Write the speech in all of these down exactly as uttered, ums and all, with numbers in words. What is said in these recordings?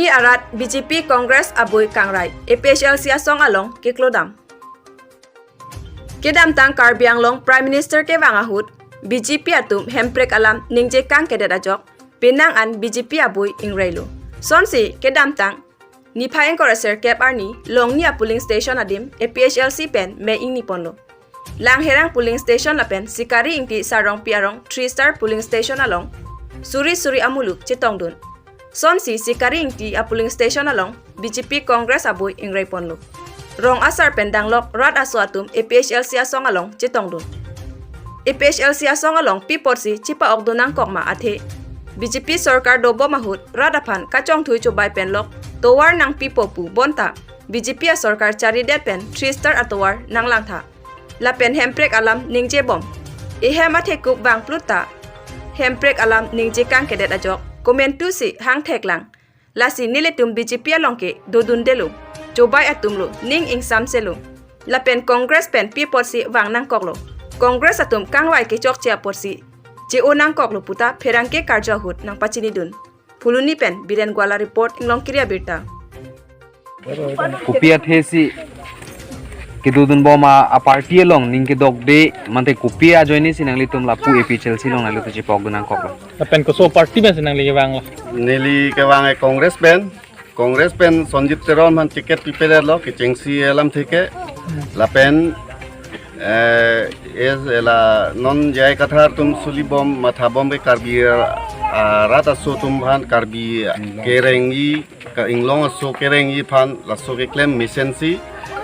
Arat B J P Congress abui kangrai, A P H L C asong along keklodam. Kedamtang Karbi Anglong Prime Minister kevang ahut B J P atum hemprek alam ningje kangkedet ajok, penang an B J P abui ingreilo. Sonsi kedamtang niphai ingkoi ra sirkep arni Longni a polling station adim A P H L C pen me ingniponlo. Langherang polling station lapen Sikari Ingti Sarongpi arong three star polling station along suri suri amuluk chetongdun. Sonsi Sikari Ingti a polling station along B J P Congress abui ingreiponlo. Rong asar pen danglok rat aso atum A P H L C asong along chetongdun. A P H L C asong along pi apotsi chepa-okdun nangkok ma athe B J P sorkar dobom ahut rat aphan kachongthui chobai penlok tovar nangpipo pu bonta B J P asorkar charidet pen three star atovar nanglangtha. Lapen hemprek alam ningjebom. Ehem athekup vangplut ta hemprek alam ningje kangkedet ajok komantusi hangtheklang. Lasi nelitum B J P along ke dodundelo. Chobai atumlo, ning ingsamselo. Lapen Congress pen pi apotsi vang nangkoklo. Congress atum kangvai kechokche apotsi che-o nangkoklo puta pherangke karju ahut nangpachinidun. Phuloni pen Biren Gwala report, Inglongkiri Abirta. Kopi athesi kedodunbom a, a party along ning kedokde mate kopi ajoinesi nanglitum lapu A P H L C along nanglitum chepa-okdun nangkoklo? Lapen koso party pensi nangli kevanglo? Neli kevang e Congress pen. Congress pen Sonjit Teron aphan ticket pipeletlo kechengsi alamthe ke. Lapen eh, es ela non J I Kathar atum sulibom mathabom ke Karbi, ah, rat aso atum aphan, Karbi kerengji, ka Inglong aso kerengji aphan laso keklem mesensi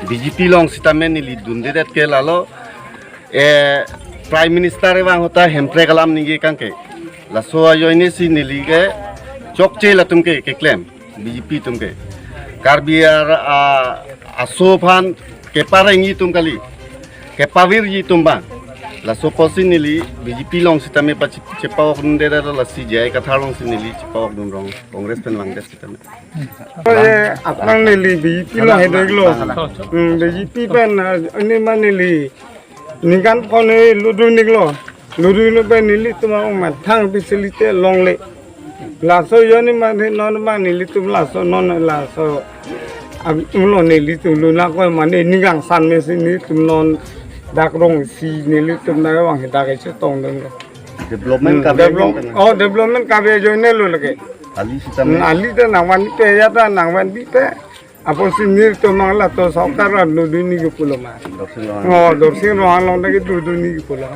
B J P along sitame neli dundedet ke lalo, eh, Prime Minister kevang ahut ta hemprek alam ningje kangke. Laso ajoinesi neli ke chokche latum ke keklem, B J P atum ke. Karbi ar, ah, aso aphan keparengji atum kali, kepavirji atum abang. Laso apotsi neli B J P along sitame pachi chepa-okdunde, lasi J I Kathar alongsi neli chepa-okdunrong, Congress pen vangdet sitame. Ye, aphrang neli B J P along hedeklo. Hmm, B J P pen, ah, ini ma neli ningkan phone ludu niklo. Ludu ni pen nelitum ang mathang facility longle. Laso ajoine ma non ma nelitum laso non laso. Am ulo nelitum luna ko mane ningkangsan mesi nelitum non dak rongsi nelitum na vang dak chetongdunlo. Development kabe Develop, oh, development kabe ajoinelo lake. Ali sitame. Ali ta nangvanpe ya ta nangvanpe. Apotsi nelitum ang lato sorkar an dodunji pulo ma. Dorsing Ronghang. Oh, Dorsing Ronghang along ta kedodunji pulo.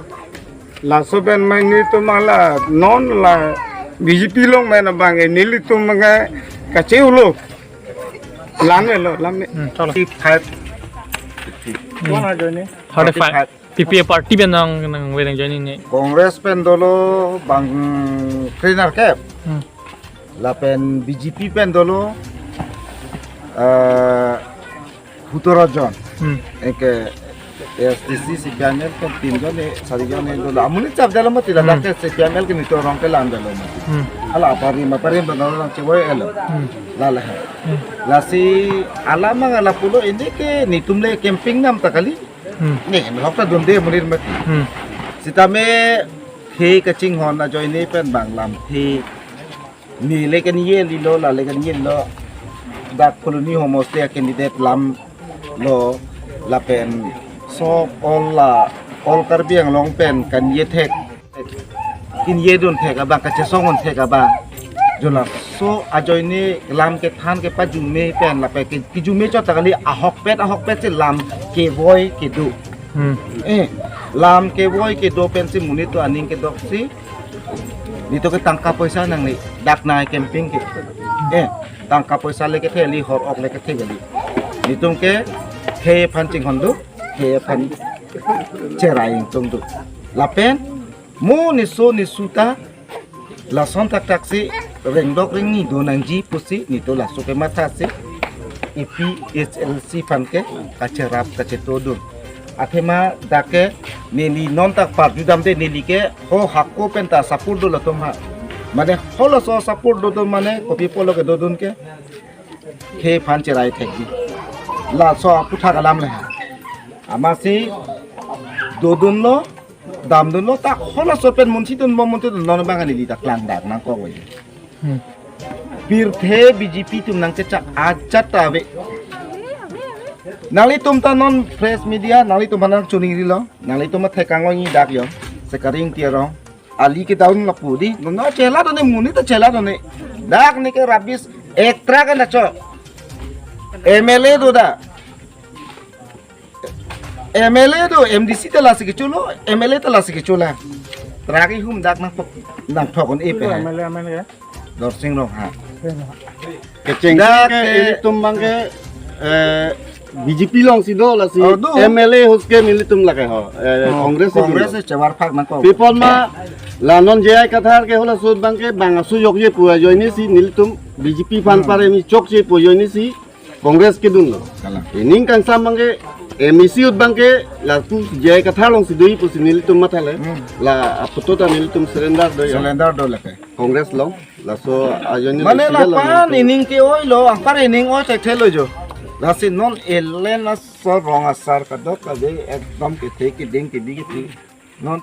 Laso pen ma nelitum ang la non la B J P along ma abang nelitum abang kacheulo. Lamelo, lame. Hmm, chalo. Forty-five. P P A party pen nang nangve nangjoin ne. Congress pen dolo bang kre-nerkep. Hmm. Lapen B J P pen dolo, eh, sotoro jon. Hmm. Anke A S D C, C P I M L pen tin jon, eh, sari jon, eh, dolo. Amonit chap dolo mati, ladak ke C P I M L ke nelitum arong kelang dolo mati. Hmm. Hala aparim aparim pen dolo nangchevoi-etlo. Hmm. Lale hai. Hmm. Lasi alam ang lapulo, ini ke nelitum le campaign nam ta kali. Hmm. Ne, hok ta dunde amonit mati. Hmm. Sitame khei kachinghon ajoine pen bang lamthe. Ne le keniye lilo, la le keniye lo. Dak Colony Homestay a candidate lamlo, lapen so all la, all Karbi Anglong pen keniye thek, keniye dun thek abang, kachesong un thek abang. Jo laso ajoine lam kethan kepajume pen lapen ke, kejume chot ta kali, ahokpet ahokpet si lam kevoi kedo. Hmm. Eh, lam kevoi kedo pensi monit atum aning kedoksi. Nelitum ke tangka poisa nangne, dak nai campaign ke. Eh, tangka poisa le kethe kali, hor-ok le kethe kali. Nelitum ke khei aphan chinghon dun, khei aphan cherai ingtung dun. Lapen mo niso niso ta lason thakthak si rengdok rengni do nangji pusi nelitum laso kematha si A P H L C aphan ke kacherap kacheto dun. Athema dak ke neli non ta parju damde, neli ke ho hako pen ta support do latum ha. Mane ho laso support do do mane kopi pulo kedodun ke khei aphan cherai thekji. Laso aputhak alam le ha. Amatsi dodunlo, damdunlo, ta ho laso pen munsi dunbom munti dun non abang neli ta klangdak nangkok wai. Hmm. Pirthe B J P atum nangchechak ajat ta ave. Nanglitum ta non press media, nanglitum aphan nangchoningrilo, nanglitum athekang lo ni dak yo, sekaring tiarong, ali ke down lapu di, no chela done muni ta chela done. Dak ne ke rubbish ek truck na cho. M L A do da. M L A do, M D C ta lasi kecho lo, M L A ta lasi kecho la. Truck ihum dak nangthok, nangthok un-e pe ha. M L A, M L A. Dorsing Ronghang. Kecheng dak ke ke ilitum abang ke, eh, B J P alongsi do lasi. Oh, do. M L A host ke nelitum lake ho. Eh, oh, Congress si Congress dun. Si chevar phak nangkok. Pi apot ma la non J I Kathar ke halaso abang ke bang aso jokje pu ajoine si nelitum B J P aphan Hmm. pare mi chokche pu ajoine si Congress kedun lo. Kalang. Ining kangsam abang ke M A C ahut abang ke lapu J I Kathar alongsi do pusi nelitum matha le. Hmm. La aphuthak ta nelitum surrender do ya. Surrender do lake. Congress along. Laso ajoine mane lo la sida lo pan nelitum. Ining ke-oi lo, anpar ining oi thekthe lo jo. Lasi non elen aso rong asar kadokave ekdom kethe keding kedi kethe. Non